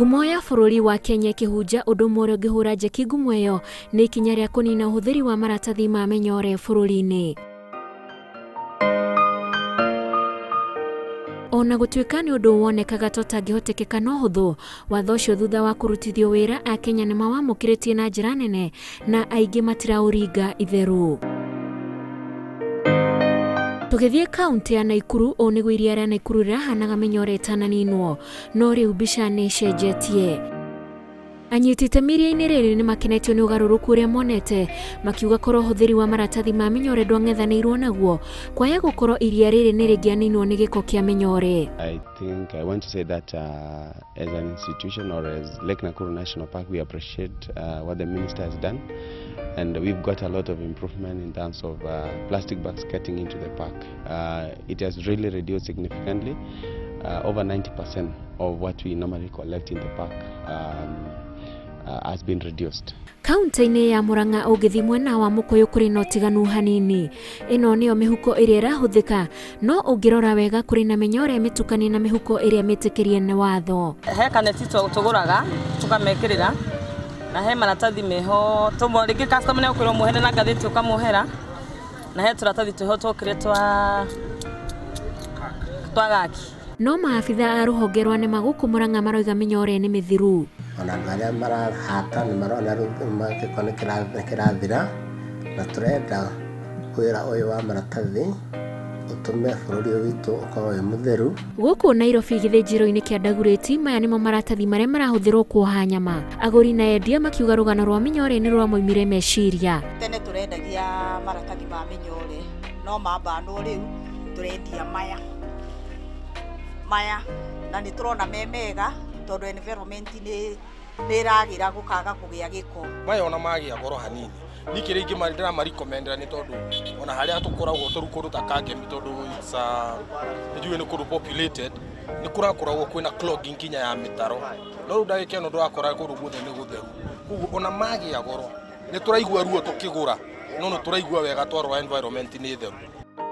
Ngumo ya bũrũri wa Kenya ĩkĩhunja ũndũ ũmwe ũrĩa ũngĩhũra njeki ngumo ĩyo nĩ ikinya rĩa kũnina ũhũthĩri wa maratathi ma mĩnyore bũrũri-inĩ. Ona gũtuĩka nĩ ũndũ wonekaga ta ũtangĩhotekeka na ũhũthũ, watho ũcio thutha wa kũrutithio wĩra Akenya nĩ mawamũkĩrĩtie na njĩra nene na aingĩ matiraũringa itherũ. Tũgĩthiĩ kaunti ya Naikuru, ũũ nĩguo iria rĩa Naikuru rĩrahanaga mĩnyore ĩtananinwo, no rĩu mbica nĩ ĩcenjetie. Anyiti itemi iria-inĩ rĩrĩ nĩ makenetio nĩ ũgarũrũku ũrĩa monete, makiuga korwo ũhũthĩri wa maratathi ma mĩnyore ndwang'ethanĩirwo naguo, kwaya gũkorwo iria rĩrĩ nĩ rĩngĩaninwo nĩ gĩko kĩa mĩnyore. I think I want to say that as an institution or as Lake Nakuru National Park, we appreciate what the minister has done, and we've got a lot of improvement in terms of plastic bags getting into the park. It has really reduced significantly, over 90% of what we normally collect in the park has been reduced. Kaunti-inĩ ya Murang'a ũngĩthiĩ mwena wa Mũkũyũ kũrĩ na ũtiganu hanini. Ĩno nĩyo mĩhuko ĩrĩa ĩrahũthĩka, no ũngĩrora wega kũrĩ na mĩnyore mĩtukanie na mĩhuko ĩrĩa mĩtĩkĩrie nĩ watho. He kaneti tũgũraga tũkamekĩrĩra na he maratathi meho rĩngĩ customer nĩ ũkwĩrwo muohere na ngathĩti ũkamuohera, na he tũratathi twĩho twokire twa gaki. No maabitha a rũhonge rwa NEMA gũkũ Murang'a maroiga mĩnyore nĩ mĩthiru. Ona andũ arĩa marahata nĩ marona rĩu gĩko nĩ kĩrathira, na tũrenda wĩra ũyũ wa maratathi ũtũme bũrũri ũyũ witũ ũkorwo wĩ mũtheru. Gũkũ Nairobi gĩthĩnjĩro-inĩ kĩa Dagoretti, maya nĩmo maratathi marĩa marahũthĩrwo kuoha nyama. Agũri na endia makiuga rũgano rwa mĩnyore nĩ rwamoimire meciria. Tene tũrendagia maratathi ma mĩnyore, no mambanwo rĩu tũrendia maya maya, na nĩ tũrona me mega tondũ environment nĩ ĩragĩra gũkaga kũgĩa gĩko. Maya ona magĩa goro hanini niĩ kĩrĩa ingĩ ndĩramarecommendera nĩ tondũ ona harĩa tũkoragwo tũrĩ kũndũ ta Kangemi, tondũ it's nĩ nĩ kũndũ populated, nĩ kũrakoragwo kwĩna clogging nginya ya mĩtaro, no rĩu ndagĩka ĩno ndũrakora kũndũ guothe nĩ gũtheru. Koguo ona magĩa goro nĩ tũraigua ruo tũkĩgũra, no nĩ tũraigua wega twarora environment nĩ theru.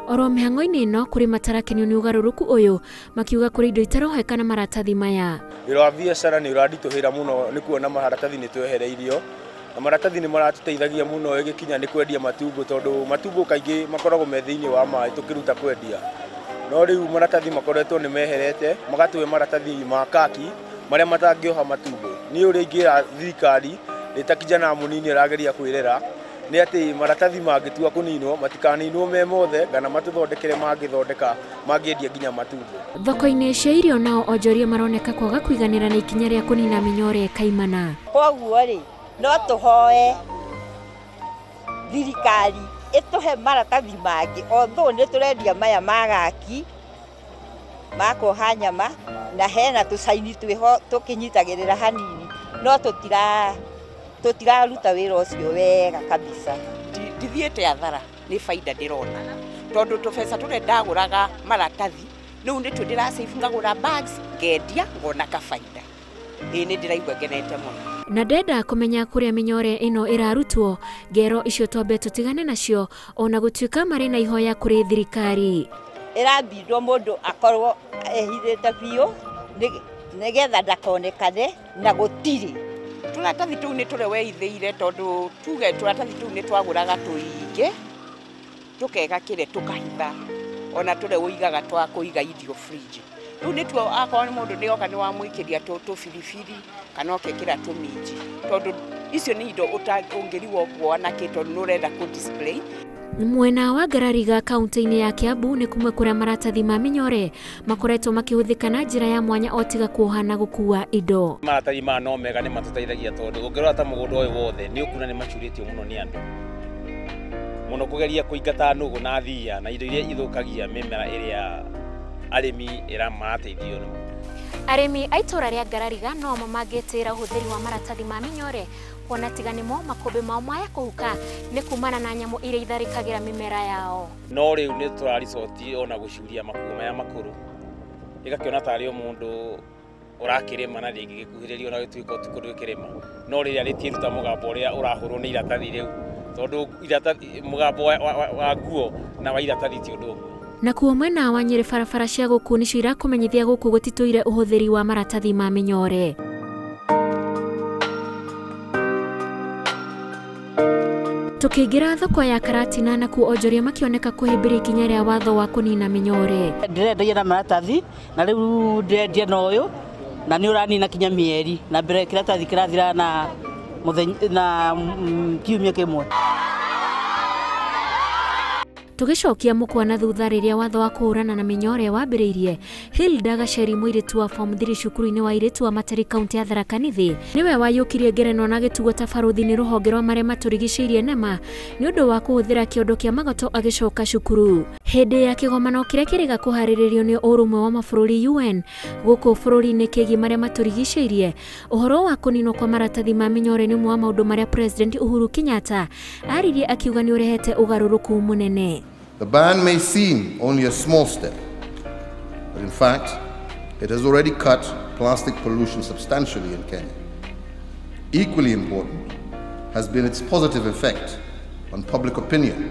Oro mĩhang'o-inĩ ĩno kũrĩ matarakenio nĩ ũgarũrũku ũyũ, makiuga kũrĩ indo itaroheka na maratathi maya. Wĩra wa biacara nĩ ũranditũhĩra mũno nĩ kuona maratathi nĩ twehereirio, na maratathi nĩ maratũteithagia mũno ĩgĩkinya nĩ kwendia matumbo, tondũ matumbo kaingĩ makoragwo me thĩinĩ wa maĩ tũkĩruta kwendia. No rĩu maratathi makoretwo nĩ meherete, magatũhe maratathi ma kaki marĩa matangĩoha matumbo. Niĩ ũrĩa ingĩra thirikari nĩ ta kijana mũnini ũrageria kwĩrera nĩ atĩ maratathi mangĩtua kũninwo matikaninwo me mothe, kana matũthondekere mangĩthondeka mangĩendia nginya matumbo. Thoko-inĩ cia irio nao onjoria maroneka kwaga kũiganĩra na ikinya rĩa kũnina mĩnyore kaimana. Koguo rĩ no tũhoe thirikari ĩtũhe maratathi mangĩ, although nĩ tũrendia maya ma gaki ma kuoha nyama, na hena tũcaini twĩho tũkĩnyitagĩrĩra hanini, no tũtiraruta wĩra ũcio wega kabisa. Ndithiĩte athara nĩ baida ndĩrona, tondũ tũbeca tũrĩa ndagũraga maratathi rĩu nĩtuo ndĩrasave, ngagũra bags ngendia ngona kabaida. Ĩĩ nĩ ndĩraigua ngenete mũno. Na ndenda kũmenya kũrĩa mĩnyore ĩno ĩrarutwo, ngero icio twambe tũtigane nacio, ona gũtuĩka marĩ na ihoya kũrĩ thirikari. Ĩrambindwo mũndũ akorwo ehithĩte biũ nĩgetha ndakonekane na gũtirĩ. Tũratathi tũu nĩ tũrĩa weithĩire, tondũ tuge tũratathi tũu nĩ twagũraga tũingĩ tũkega kĩrĩa tũkahitha, ona tũrĩa ũigaga twa kũiga irio fridge. Rĩu nĩtuo akorwo nĩ mũndũ nĩoka nĩ wamũikĩria tũbiribiri kana ũkekĩra tũminji, tondũ icio nĩ indo ũngĩrigwo kuoa nakĩ, tondũ nĩ ũrenda kũ display. Mwena wa Ngarariga kaunti-inĩ ya Kiambu nĩ kumwe kũrĩa maratathi ma mĩnyore makoretwo makĩhũthĩka na njĩra ya mwanya o tiga kuoha na gũkua indo. Maratathi maya no mega nĩ matũteithagia, tondũ ũngĩrora ta mũgũnda ũyũ wothe nĩ ũkuona nĩ macurĩtio mũno nĩ andũ mũno kũgeria kũingata nũgũ na thia na indo iria ithũkagia mĩmera ĩrĩa arĩmi marateithio. Arĩmi a itũũra rĩa Ngarariga no mangĩtĩĩra ũhũthĩri wa maratathi ma mĩnyore, kuona tiga nĩmo makũmbĩ mao maya kũhuka nĩ kumana na nyamũ iria itharĩkagĩra mĩmera yao. No rĩu nĩ tũrarisoti ona gũcuria makuo maya makũrũ, ĩgakĩona tarĩ o mũndũ ũrakĩrĩma na rĩngĩgĩkuhĩrĩrio na gĩtuĩka ũtukũ ndwĩkĩrĩma, no rĩrĩa rĩtiĩruta mũgambo ũrĩa ũrahũrwo nĩ iratathi rĩu, tondũ iratathi mũgambo wa nguo na wa iratathi ti ũndũ ũmwe. Nakuo mwena wa Nyeri barabara cia gũkũ nĩcio irakũmenyithia gũkũ gũtitũire ũhũthĩri wa maratathi ma mĩnyore. Tukĩingĩra thoko ya Karatina nakuo onjoria makĩoneka kũhĩmbĩria ikinya rĩa watho wa kũnina mĩnyore. Ndĩrendagia na maratathi na rĩu ndĩrendia na ũyũ na nĩ ũranina kinya mĩeri na mbere kĩratathi kĩrathira na mũthenya na kiumia kĩmwe. Tũgĩcokia mũkwa na thutha rĩrĩa watho wa kũhũrana na mĩnyore wambĩrĩirie, Hilda Gacheri mũirĩtu wa form 3 cukuru-inĩ wa airĩtu wa Materi kaunti ya Tharaka Nithi nĩwe wayũkirie ngerenwa na gĩtugo ta barũthi nĩ rũhonge rwa marĩa matũrigicĩirie NEMA nĩ ũndũ wa kũhũthĩra kĩondo kĩa magoto agĩcoka cukuru. Hĩndĩ ya kĩgomano kĩrĩa kĩrĩga kũharĩrĩrio nĩ ũrũmwe wa mabũrũri UN gũkũ bũrũri-inĩ kĩgiĩ marĩa matũrigicĩirie, ũhoro wa kũninwo kwa maratathi ma mĩnyore nĩ ũmwe wa maũndũ marĩa President Uhuru Kenyatta aririe akiuga nĩ ũrehete ũgarũrũku mũnene. The ban may seem only a small step, but in fact, it has already cut plastic pollution substantially in Kenya. Equally important has been its positive effect on public opinion.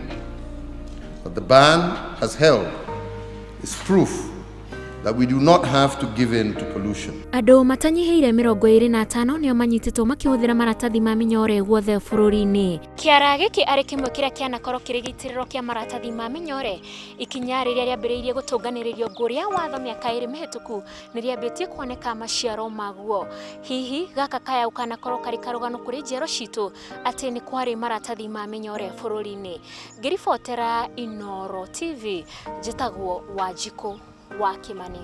That the ban has held is proof that we do not have to give in to pollution. Andũ matanyihĩire 25 nĩo manyitĩtwo makĩhũthĩra maratathi ma mĩnyore guothe bũrũri-inĩ. Kĩara gĩkĩ arĩ kĩmwe kĩrĩa kĩanakorwo kĩrĩ gĩitĩrĩro kĩa maratathi ma mĩnyore, ikinya rĩrĩa rĩambĩrĩirie gũtũnganĩrĩrio ngũrĩ ya watho mĩaka 2 mĩhĩtũku nĩ rĩambĩtie kuoneka maciaro maguo. Hihi gaka kaya ũkanakorwo karĩ karũgano kũrĩ njiaro citũ atĩ nĩ kwarĩ maratathi ma mĩnyore bũrũri-inĩ. Ngĩribotera Inooro TV, njĩtagwo Wanjikũ wa Kimani.